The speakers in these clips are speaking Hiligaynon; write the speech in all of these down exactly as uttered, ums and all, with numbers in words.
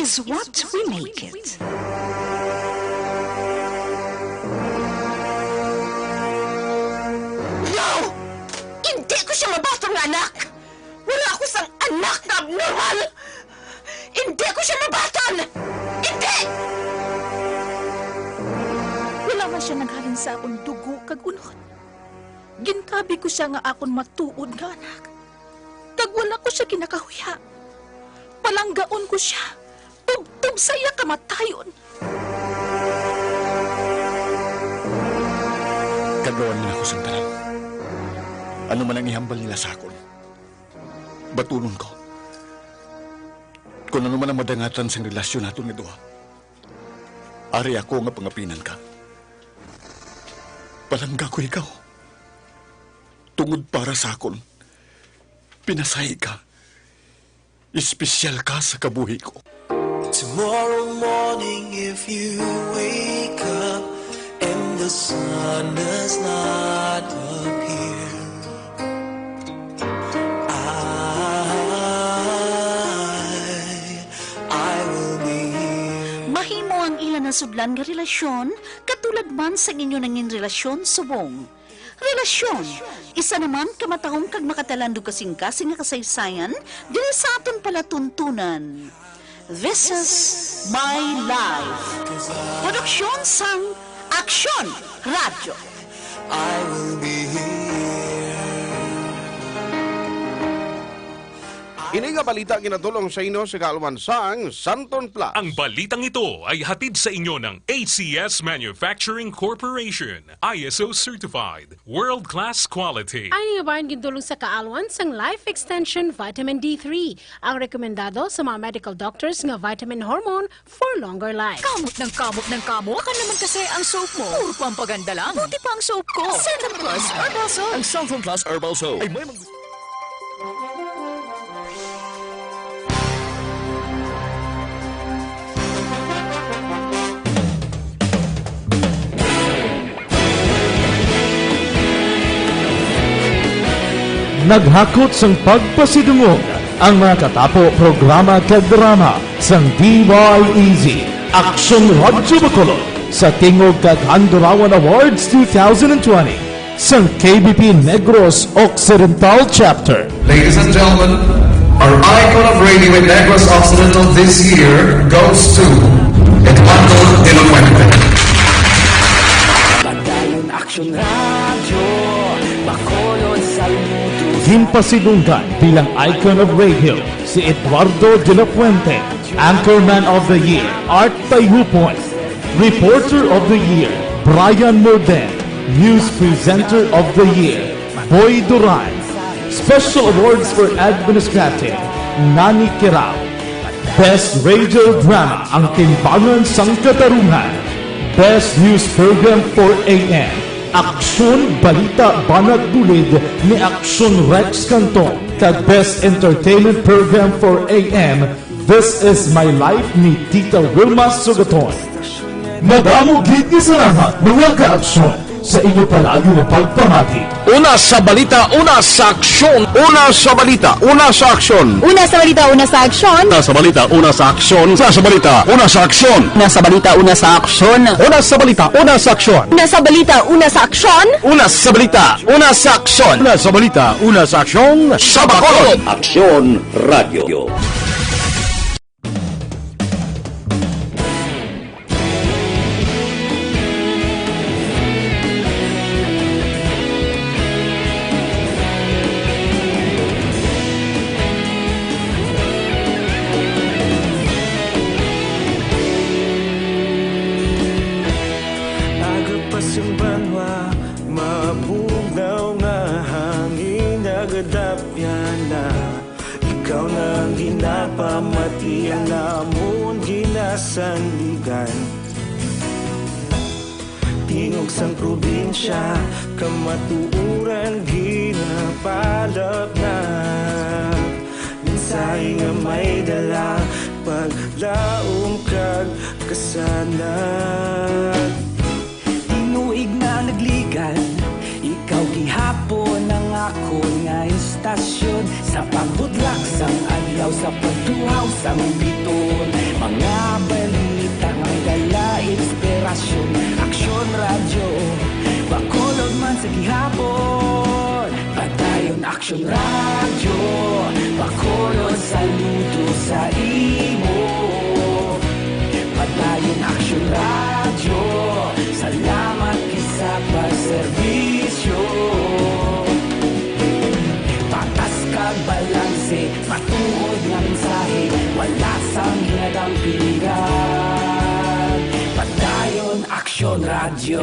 It's what we make it. No! Hindi ko siya mabaton nga anak! Wala ako sang anak nga abnormal! Hindi ko siya mabaton! Hindi! Wala man siya naghalin sa akon dugo kag unod. Gintabi ko sia nga akon matuod nga anak, kag wala ko sia ginakahuya. Palanggaon ko sia, tubtob sa iya kamatayon. Kagawan man ako sang tanan. Ano man ang ihambal nila sa akon, batunon ko. Kon ano man ang madangatan sang relasyon naton nga duha, ari ako nga pangapinan ka. Palangga ko ikaw. Tungod para sa akon, pinasahi ka. Espesyal ka sa kabuhi ko. Tomorrow morning, if you wake up and the sun does not appear, I, I will be here. Mahimo ang ila nasudlan nga relasyon katulad man sang inyo nangin relasyon subong. Relasyon, isa naman ka matahom kag makatalandog kasing-kasing nga kasaysayan diri sa aton palatuntunan. This is My Life. Produksyon sang Aksyon Radyo. I will be here. Ini nga balita ginadul-ong sa inyo sa kaalwan sang Santon Plus. Ang balitang ito ay hatid sa inyo ng A C S Manufacturing Corporation, I S O certified, world-class quality. Ang ini nga bahin gindul-ong sa kaalwan sang Life Extension Vitamin D three, ang rekomendado sa mga medical doctors nga vitamin hormone for longer life. Kamot ng kamot ng kamot. Baka naman kasi ang soap mo, puro pampaganda lang. Buti pa ang soap ko. Santon Plus Herbal Soap. Ang Santon Plus Herbal Soap ay may mag- Naghakot sang pagpasidungog ang mga katapo, programa kag drama sang D Y E Z, Aksyon Radyo Bacolod, sa Tingog kag Handurawan Awards two thousand twenty sang K B P Negros Occidental Chapter. Ladies and gentlemen, our icon of radio in Negros Occidental this year goes to Eduardo de la Fuente. Padayon Aksyon Radyo, Bacolod sa Luto. Ginpasidunggan bilang icon of radio si Eduardo de la Fuente, Anchorman of the Year, Art Tayhupon, Reporter of the Year, Brian Morden, News Presenter of the Year, Boy Duran, Special Awards for Administrative, Nani Kirao, Best Radio Drama, Ang Timbangan sang Katarungan, Best News Program for A M, Aksyon Balita Banat Bulid ni Aksyon Rex Cantong, kag Best Entertainment Program for A M, This Is My Life ni Tita Wilma Sugaton. Madamo gid nga salamat, mga ka-aksyon, sa inyo palagi nga pagpamati. Una sa balita, una sa aksyon. Una sa balita, una sa aksyon. Una sa balita, una sa aksyon. Una sa balita, una sa aksyon. Una sa balita, una sa aksyon. Una sa balita, una sa aksyon. Una sa balita, una sa aksyon. Una sa balita, una sa aksyon. Una sa balita, una sa aksyon. Una sa balita, una sa aksyon. Sa Bacolod. Aksyon Radyo. Aga pa sing banwa, mabugnaw nga hangin nagadapyan na. Ikaw na ang ginapamati, ang amon ginasandigan. Tingog sang probinsya, kamatuoran ginapalapnap. Mensahe nga may dala, paglaom kag kasanag. Tinuig na nagligan, ikaw gihapon ang akon nga Istasyon sa pagbudlak sang adlaw, sa pagtuhaw sang bituon, mga balita nga may dala inspirasyon. Aksyon Radyo, Bacolod man sa gihapon. Padayon Aksyon Radyo, Bacolod saludo sa imo. Padayon Aksyon Radyo, salamat gid sa pagserbisyo. Patas kag balanse, matuod nga mensahe, wala sang ginadampigan. Padayon Aksyon Radyo.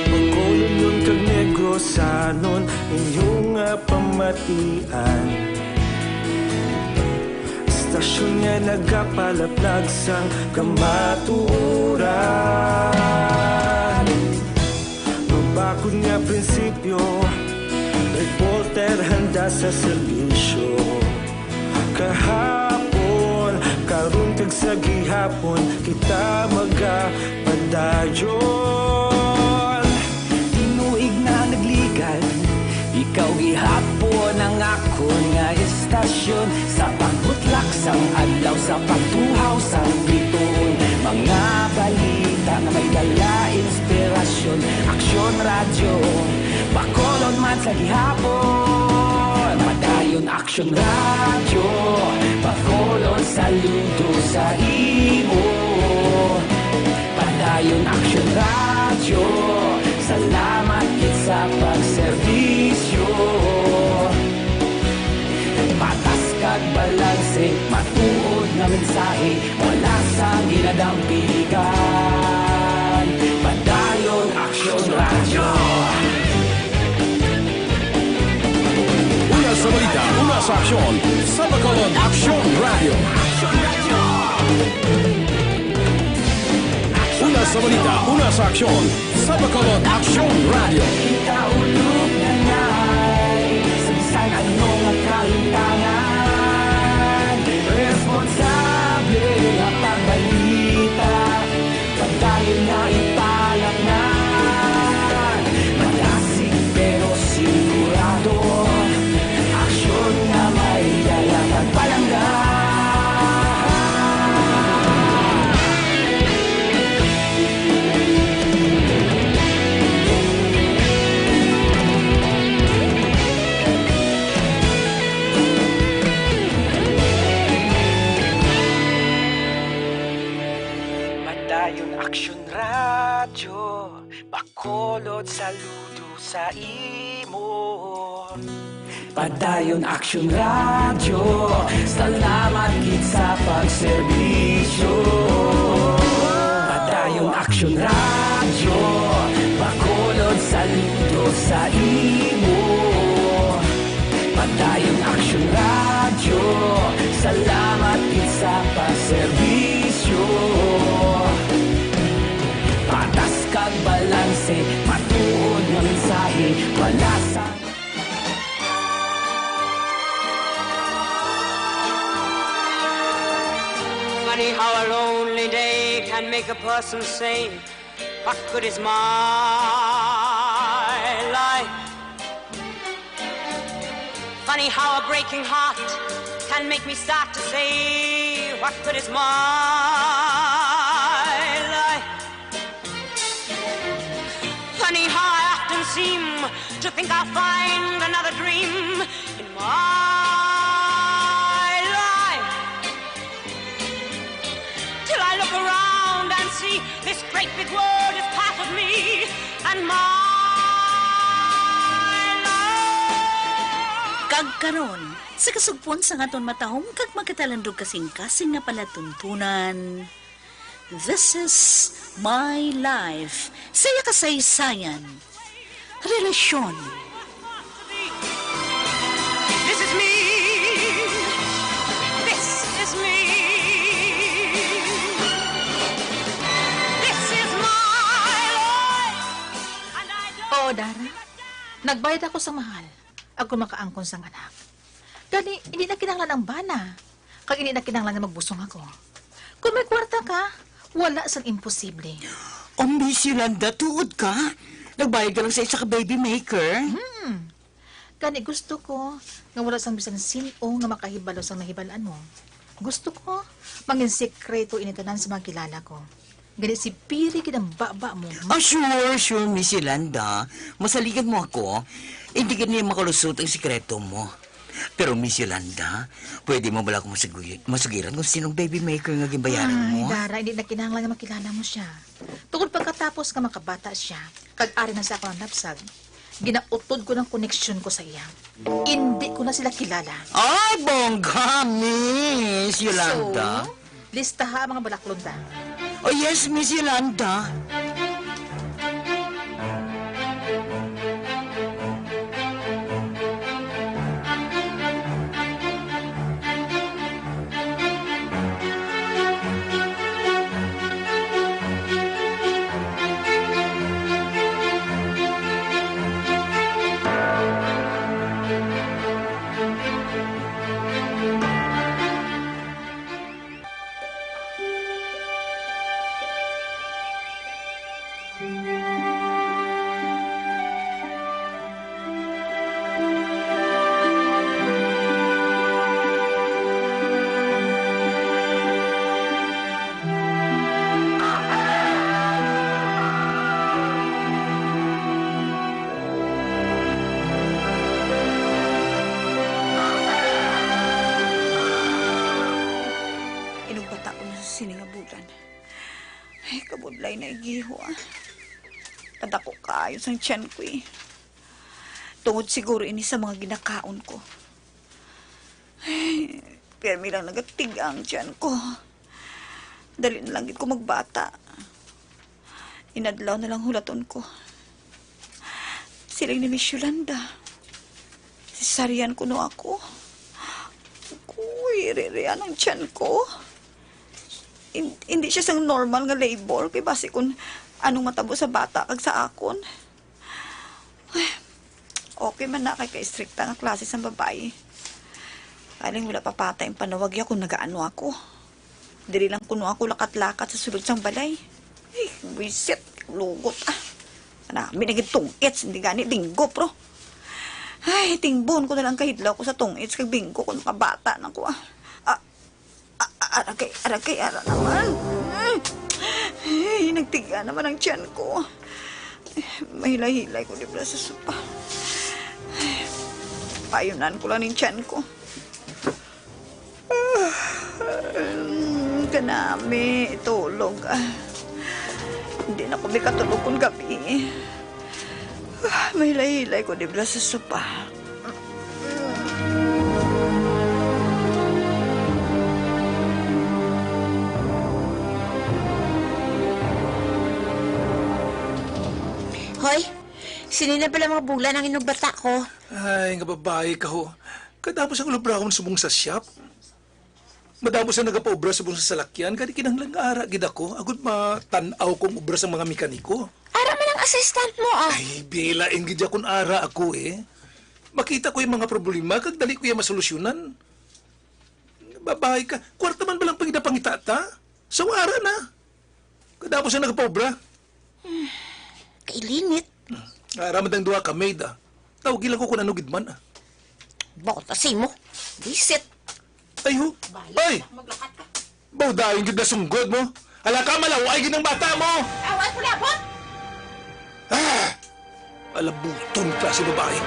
Bacolodnon kag Negrosanon, inyo nga pamatian. Istasyon nga nagapalaplag sang kamatuoran. Mabakod nga prinsipyo, reporter handa sa serbisyo. Kahapon, karon kag sa gihapon, kita magapadayon. Tinuig na nagligad, ikaw gihapon ang akon nga istasyon. Sa pagbutlak sang adlaw, sa pagtuhaw sang bituon, mga balita nga may dala inspirasyon. Aksyon Radyo, Bacolod man sa gihapon. Padayon Aksyon Radyo, Bacolod saludo sa imo. Padayon Aksyon Radyo, salamat gid sa pagserbisyo. Patas kag balanse, matuod nga mensahe, wala sang ginadampigan. Padayon Aksyon Radyo. Una sa balita, una sa aksyon, sa Bacolod Aksyon Radyo. Una sa balita, una sa aksyon, sa Bacolod Aksyon Radyo. Kita ulog na ngay sa bisan ano nga kahintangan. Responsable nga pagbalita, padayon nga ipalaknan. Madasig pero sigurado, aksyon nga may dala kag palangga. Padayon Aksyon Radyo, Bacolod saludo sa imo. Padayon Aksyon Radyo, salamat gid sa pagserbisyo. Padayon Aksyon Radyo, Bacolod saludo sa imo. Padayon Aksyon Radyo, salamat gid sa pagserbisyo. Patas kag balanse, matuod nga mensahe, wala sa Funny how a lonely day can make a person say, "What good is my life?" Funny how a breaking heart can make me start to say, "What good is my life?" Funny how I often seem to think I'll find another dream in my life. Till I look around and see this great big world is part of me and my life. Kag karon, sa kasugpon sang aton matahom kag magkatalandog kasing-kasing nga palatuntunan, This is My Life, sa iya kasaysayan, relasyon. This is me. This is me. This is my life. And I don't Oo, Dara. Nagbayad ako sa mahal. Ako makaangkon sang anak. Gani, hindi na kinahanglan ang bana. Kag hindi na kinahanglan nga magbusong ako. Kung may kwarta ka, Wala sang imposible. O, Miss Yolanda, tuod ka? Nagbayad ka lang sa isa ka baby maker? Hmm. Gani gusto ko nga wala sang bisan sin-o nga makahibalo sang nahibal-an mo. Gusto ko mangin sikreto ini tanan sa mga kilala ko. Gani si Piri gid ang baba mo. Ah, sure, sure, Miss Yolanda. Masaligan mo ako. Hindi gid niya makalusot ang sikreto mo. Pero, Miss Yolanda, pwede mo bala akong masugi-, masugiran kung sinong baby maker nga ginbayaran Ay, mo? Dara, hindi na kinahanglan nga makilala mo siya. Tungod pagkatapos nga makabata siya, kag ari na sa akong napsag, ginautod ko ng koneksyon ko sa iya. Hindi ko na sila kilala. Ay, bongga, Miss Yolanda. So, listaha ang mga balaklon ta. Oh, yes, Miss Yolanda. Inugbata ko na sa sini nga bulan. Ay, kabudlay na igiho, ah. Kadako kaayo sang tiyan ko, eh. Tungod siguro ini sa mga ginakaon ko. Ay, pirmi lang nagatig-a ang tiyan ko. Dali na lang gid ko magbata. Inadlaw na lang hulaton ko. Siling ni Miss Yolanda, cesarean kuno ako. Kuy, iri-iri ang tiyan ko. Hin-, hindi siya sang normal nga labor, kay basi kun anong matabo sa bata kag sa akon. Ay, okay man na kay ka-istrikta nga klase sang babayi. Aling wala pa patay ang panawag ya kung nagaano ako. Diri lang kuno ako lakat-lakat sa sulod sang balay. Ay, buisit, lugot, ah. Nami na gid tong-its, hindi gani binggo, pro. Ay, tingbon ko na lang kahidlaw ko sa tong-its kag binggo kung makabata na ko, ah. Ah, ah, aragay, aragay, ara naman. Mm. Ay, nagtiga naman ang tiyan ko. Ay, mahilay-hilay ko di bala sa sopa. Ay, payunan ko lang ning tiyan ko. Ah, kanami, tulog. Ah, hindi na ko makatulog kung gabi. Ah, mahilay-hilay ko di bala sa sopa. Hoy, sini na bala mga bulan ang inugbata ko. Ay, nga babayi ka, ho. Kadamo sang ulubrahon subong sa shop. Madamo sang nagapaobra subong sa salakyan, kani kinahanglan nga ara gid ako, agud matan-aw ko ang obra sang mga mekaniko. Ara man ang assistant mo, ah. Ay, bilain gid ya kun ara ako, eh. Makita ko yung mga problema, kag dali ko ya masolusyonan. Babayi ka, kwarta man ba lang pangida pangita ta? So, ara na. Kadamo sang nagapaobra. Hmm, kailinit. Ara man ang duha ka maid, ah. Tawgi lang ko kung ano gid man, ah. Bawat asi mo. Bisit. Ay, ho. Ay! Baw, dayon gid nasunggod mo. Hala ka, malaway gid ang bata mo! Awan ko labot! Ah! Alabuton klase babae.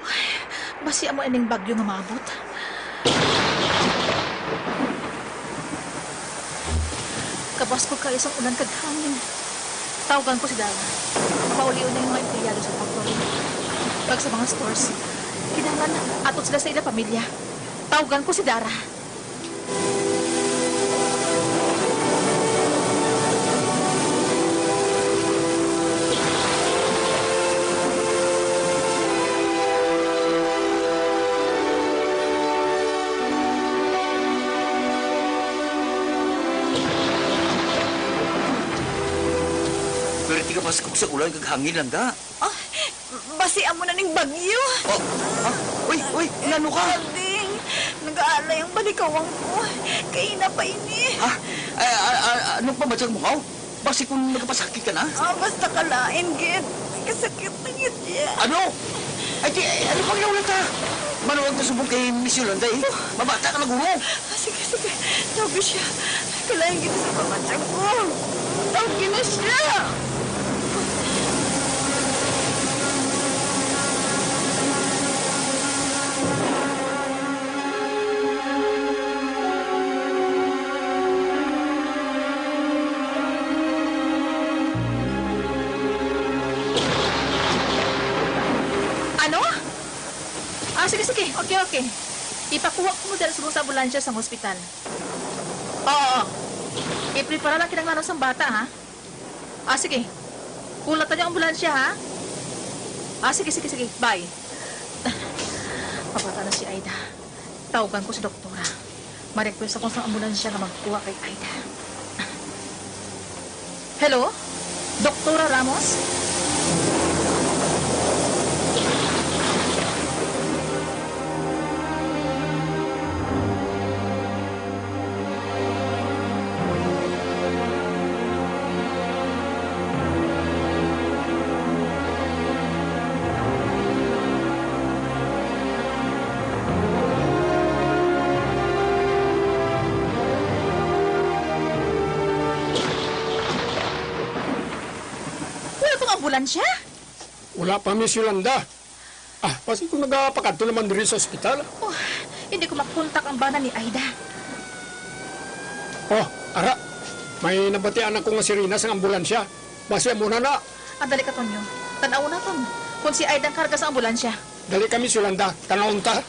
Ay, basi amo ining bagyo nga maabot. Kabas ko kaayo sang ulan kag hangin. Tawgan ko si Dara. Paulion na yung mga empleyado sa factory kag sa mga stores. Kinahanglan ato sila sa ila pamilya. Tawgan ko si Dara. Di ka maskog sa ulan kag hangin lang ga. Ah, basi amo na ning bagyo. Oh, ah, uy, uy, nano ka? Ading, nag-aalay ang balikawang ko. Kaina pa ini. Ha? Ah, ah, ah, anong pamatyag mo, haw? Basi kung nagapasakit ka na? Ah, basta kalain, gid. Kasakit na gid siya. Ano? Ay, di, ay, ano pang nauna ta? Manuwag ta subong kay Miss Yolanda, eh. Mabata ka na guro. Ah, sige, sige. Tawag siya. Kalain kita sa pamatyag ko. Tawag na siya. Ano? Ah, sige, sige. Okay, okay. Ipakuha ko mo diri subong sa ambulansya sa hospital. Oo. Iprepara lang kinahanglan sang bata, ha? Ah, sige. Hulata niyo ang ambulansya, ha? Ah, sige, sige, sige. Bye. Mabata na si Aida. Tawagan ko si doktora. Ma-request ako sa ambulansya nga magkuha kay Aida. Hello? Doktora Ramos? Wala pang ambulansya? Wala pa, Miss Yolanda. Ah, basi kung nagapakadto naman diri sa ospital. Oh, hindi ko makontak ang bana ni Aida. Oh, ara. May nabatian ako nga sirena sang ambulansya. Basi amo na na. Ah, dali ka, Tonyo. Tan-aw naton kung si Aida ang karga sa ambulansya. Dali kami, Yolanda. Tan-awon ta.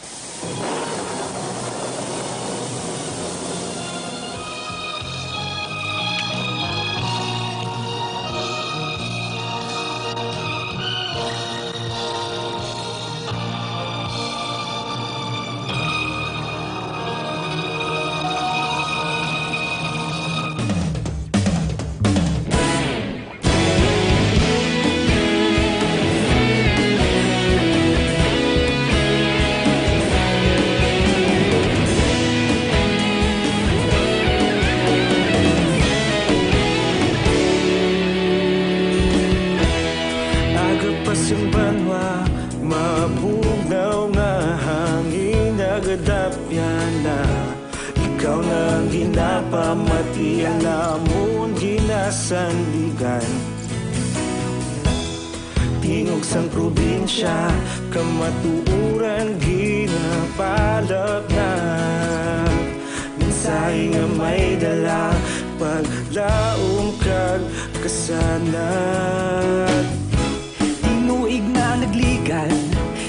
Aga pa sing banwa, mabugnaw nga hangin, nagadapyan na. Ikaw na ang ginapamatian namon, ginasandigan. Tingog sang probinsya, kamatuoran ginapalapnap. Mensahe nga may dala, paglaom kag kasanag. Tinuig na nagligan,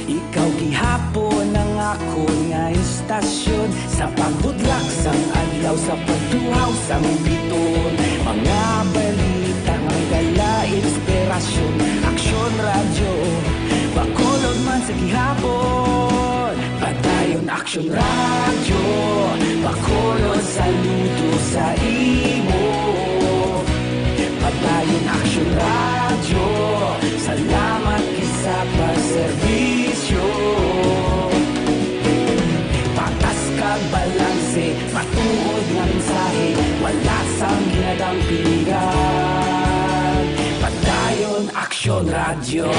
ikaw gihapon ang akon nga istasyon. Sa pagbudlak sang adlaw, sa pagtuhaw sang bituon, mga balita nga may dala inspirasyon. Aksyon Radyo, Bacolod man sa gihapon. Padayon Aksyon Radyo, Bacolod, saludo sa imo. Padayon Aksyon Radyo, salamat gid sa pagserbisyo. Patas kag balanse, matuod nga mensahe, wala sang ginadampingan. Padayon Aksyon Radyo.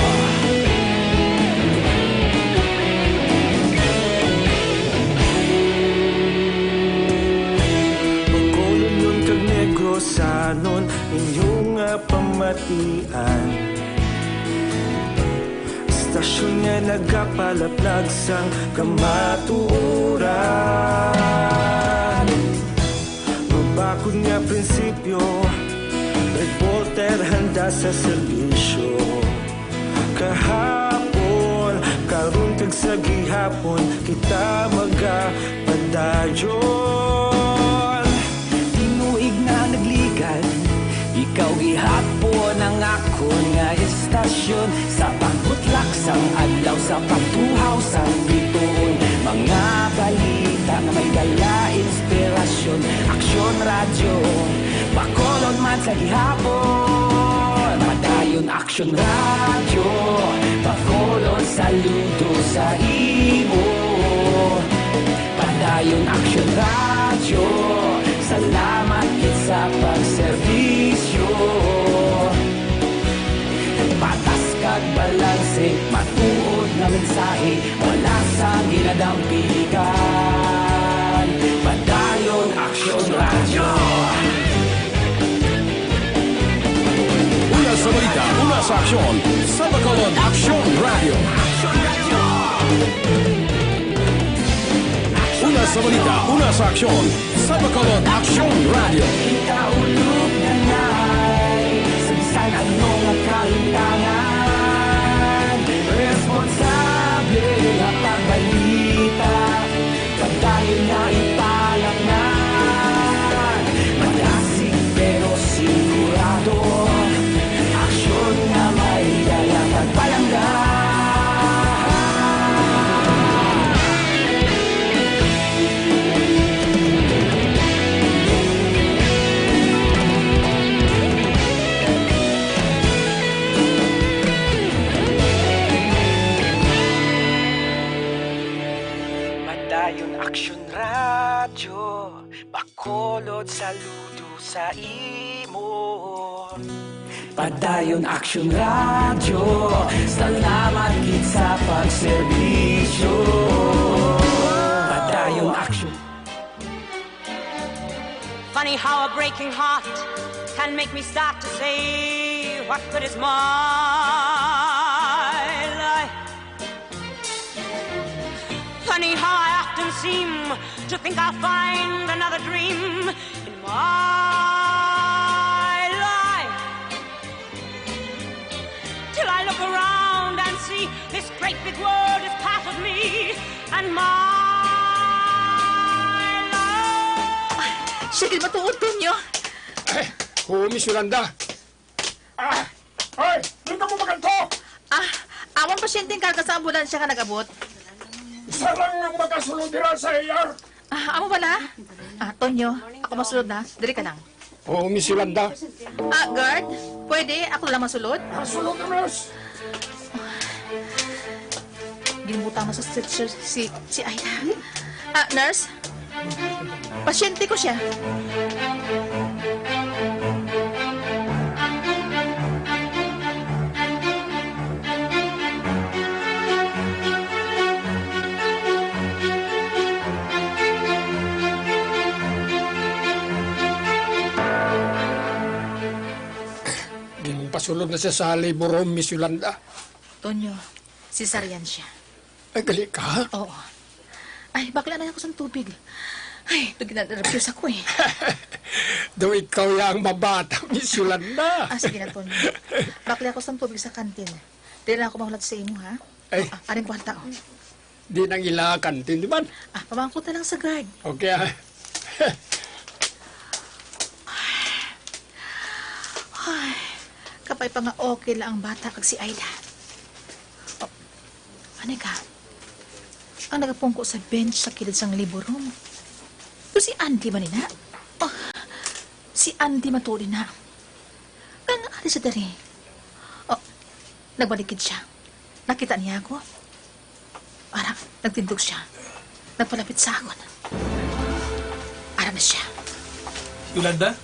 Bacolod kag Negrosanon, inyo nga pamatian. Istasyon nga nagapalaplag sang kamatuoran. Mabakod nga prinsipyo, reporter handa sa serbisyo. Kahapon, karon kag sa gihapon, kita magapadayon. Tinuig na nagligan, ikaw gihapon ang akon nga istasyon. Sa pagbutlak sang adlaw, sa pagtuhaw sang bituon, mga balita nga may dala inspirasyon. Aksyon Radyo, Bacolod man sa gihapon. Padayon Aksyon Radyo, Bacolod, saludo sa imo. Padayon Aksyon Radyo, salamat gid sa pagserbisyo. Patas kag balanse, matuod nga mensahe, wala sang ginadampigan. Padayon Aksyon Radyo. Una sa balita, una sa aksyon, sa Bacolod Aksyon Radyo. Una sa balita, una sa aksyon, sa Bacolod Aksyon Radyo. Ikaulog na ngay, sa bisan ano nga kahintangan, responsable nga pagbalita. Padayon nga ipalangag, madasig pero sigurado, aksyon nga may dala kag palangga. Padayon Aksyon Radyo, Bacolod, saludo sa imo. Padayon Aksyon Radyo, salamat gid sa pagserbisyo. Padayon Aksyon. Funny how a breaking heart can make me start to say, "What good is my life?" Funny how I often seem to think I'll find another dream in my life. Till I look around and see this great big world is part of me and my life. Sige, matuod, Tonyo. Ay, oo, Miss Yolanda. Ah! Ay! Di ka mo maganto! Ah, amon pasyente ang karga sa ambulansya nga nag-abot. Isa lang ang makasulod dira sa A R. Ah, amo bala? Ah, Tonyo, ako masulod na. Diri ka lang. Oo, Miss Yolanda. Ah, guard, pwede ako na lang masulod? Ah, sulod na, nurse. Ginbutang na sa stretcher si, si Aida. Ah, nurse? Pasyente ko siya. Ginpasulod na siya sa labor room, Miss Yolanda. Tonyo, cesarean siya. Ay, gali ka? Oo. Ay, bakla na ako sa tubig. Ay, ito ginanervyos ako eh. Daw ikaw ya ang mabata, Miss Yolanda. Ah, sige na, Tonyo. Bakla ako sa tubig sa kantin. Dili na ako mahulat sa imo, ha? Ay. Ah, aring kwarta, oh. Di nang ila kantin, di man? Ah, pamangkot na lang sa guard. Okay, ah. Ay, kapay pa nga okay lang ang bata kag si Aida. Oh, ano ka? Ang nagapungko sa bench sa kilid sang labor room. To si Andy man ina? Oh, si Andy man to ina. Kaya nga ari sa diri. Oh, nagbalik gid siya. Nakita niya ako. Ara, nagtindog siya. Nagpalapit sa akon. Ara na siya. Yolanda?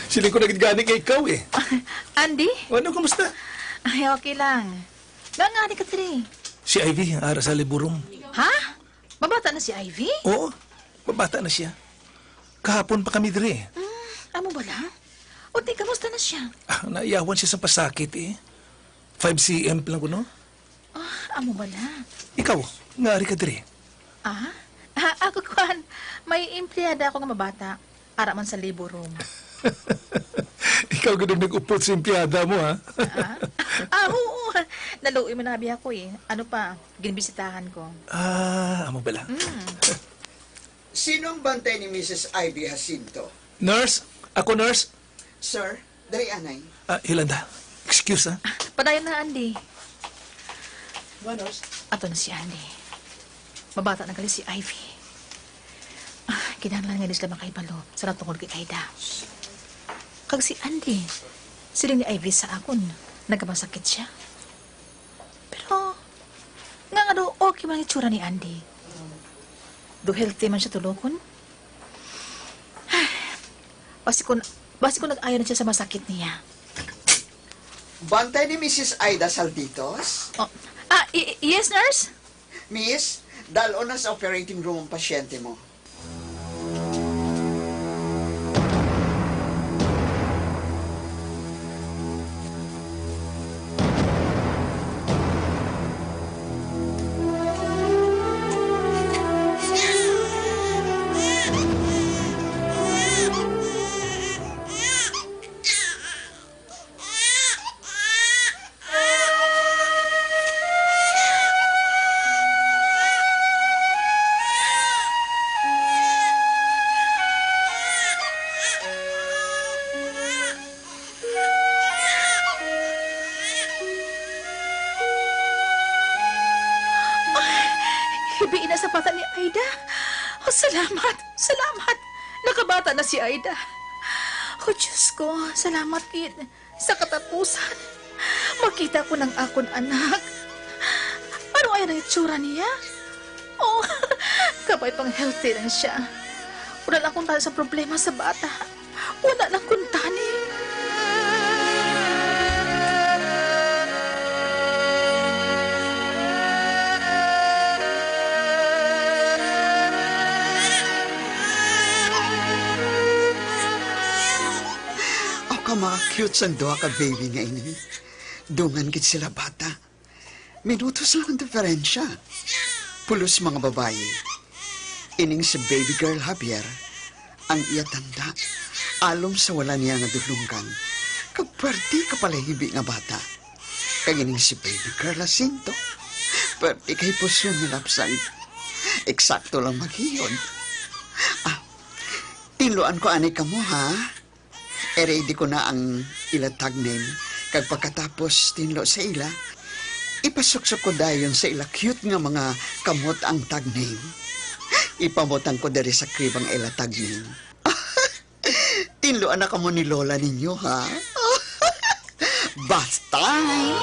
Siling ko na gid gani nga ikaw eh. Andy? O, ano, kumusta? Ay, okay lang. Nangani ka diri? Si Ivy, ara sa labor room. Ha? Mabata na si Ivy? Oo, mabata na siya. Kahapon pa kami diri. Hmm, amo bala? O di, kamusta na siya? Ah, naiyawan siya sa pasakit eh. Five C M lang kuno. Ah, amo bala? Ikaw, nga ari ka diri? Ah? Ah, ako, kuan. May empleyada ako nga mabata. Ara man sa labor room. Ikaw gid ang nag-upod sa empleyada mo, ha? Ah? Ah, oo. Naluoy man abi ako eh. Ano pa, ginbisitahan ko. Ah, amo bala? Mm. Sino ang bantay ni Missus Ivy Jacinto? Nurse? Ako, nurse? Sir, dali anay. Ah, Yolanda, excuse, ah. Ah, padayon na, Andy. Buenos. Ato na si Andy. Mabata na gali si Ivy. Ah, kinahanglan nga di sila makahibalo sa natungod kay Aida. Kag si Andy, Siling ni Ivy sa akon, nagamasakit siya. Pero, nga ano, okay man ang itsura ni Andy. Do healthy man siya tulokon. Basi ko, basi ko nag-ayo na siya sa masakit niya. Bantay ni Missus Aida Salditos? Oh. Ah, y- y- yes, nurse? Miss, dal-on na sa operating room ang pasyente mo. Hibiin na sa bata ni Aida. Oh, salamat! Salamat! Nakabata na si Aida. Oh, Diyos ko, salamat gid. Sa katapusan, makita ko ng akon anak. Ano ay ang itsura niya? Oh, kabay pang healthy lang siya. Wala lang akong tali sa problema sa bata. Wala lang kuntani. Aw, ka mga cute sang duha ka baby nga ini. Dungan gid sila bata. Minutos lang ang diferensya. Pulos mga babayi. Ining si baby girl Javier, ang iya tanda, alom sa wala niya nga dulunggan. Kag pwerte ka palahibi nga bata. Kag ining si baby girl Jacinto, pwerte kay puso ni Lapsang. Eksakto lang maghiyod. Ah, tinluan ko anay kamo, ha? I-ready ko na ang ila tag name, kag pagkatapos tinlo sa ila, ipasuksok ko dayon sa ila cute nga mga kamot ang tag name. Ipabutang ko diri sa crib ang ila tag name. Tinluan na kamo ni Lola ninyo, ha? Bath time!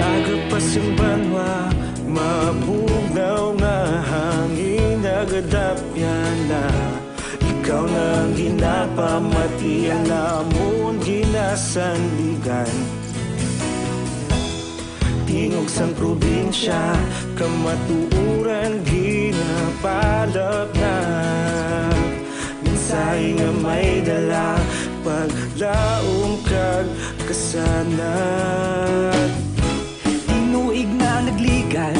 Aga pa sing banwa, mabugnaw nga hangin nagadapyan na. Ikaw na ang ginapamati, ang amon ginasandigan. Tingog sang probinsya, kamatuoran ginapalapnap. Mensahe nga may dala, paglaom kag kasanag. Tinuig na nagligan,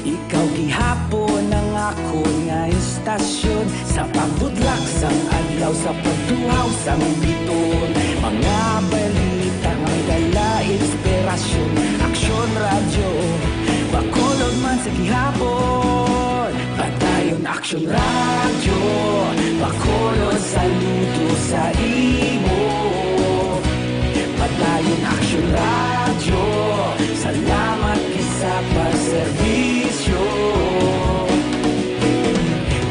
ikaw gihapon ang akon nga istasyon. Sa pagbudlak sang adlaw, sa pagtuhaw sang biton, mga balita nga may dala inspirasyon. Aksyon Radyo, Bacolod man sa gihapon. Padayon Aksyon Radyo, Bacolod, saludo sa imo. Padayon Aksyon Radyo, salamat gid sa pagserbisyo.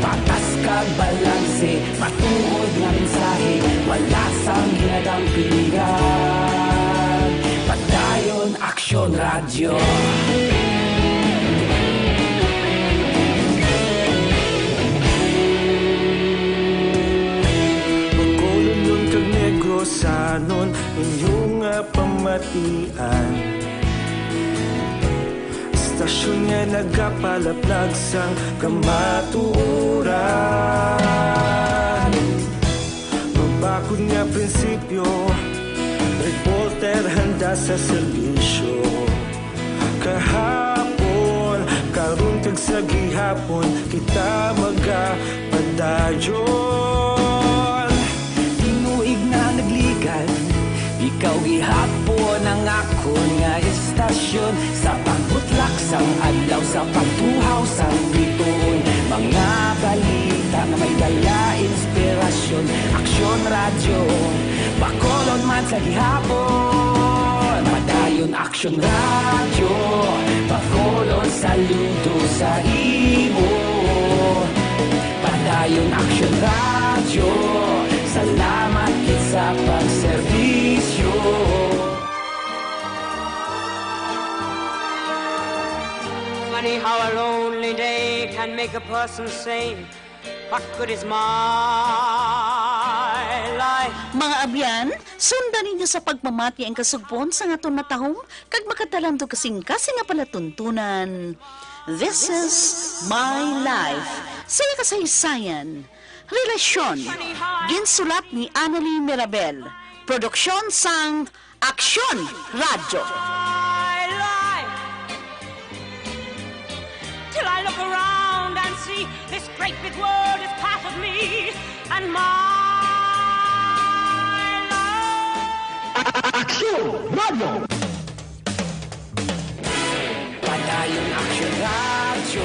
Patas kag balanse, matuod nga mensahe, wala sang ginadampingan. Padayon Aksyon Radyo. Bacolodnon kag Negrosanon, inyo nga pamatian. Istasyon nga nagapalaplag sang kamatuoran. Mabakod nga prinsipyo, reporter handa sa serbisyo. Kahapon, ka Karon kag sa gihapon kita magapadayon. Tinuig na nagligan, ikaw gihapon ang akon nga istasyon. Sa pagbutlak sang adlaw, sa pagtuhaw sang bituon, mga balita nga may dala inspirasyon. Aksyon Radyo, Bacolod man sa gihapon. Padayon Aksyon Radyo, Bacolod, saludo sa imo. Padayon Aksyon Radyo, salamat gid sa pagserbisyo. Funny how a lonely day can make a person say, "What good is my life?" Mga abyan, sundan ninyo sa pagpamati ang kasugpon sang aton natahom kag makatalandog kasing-kasing nga palatuntunan. This is My Life. Sa iya kasaysayan, relasyon. Ginsulat ni Annalie Mirabel. Produksyon sang Aksyon Radyo. My life. Till I look around and see this great big world is part of me and my life. Aksyon Radyo. Padayon Aksyon Radyo,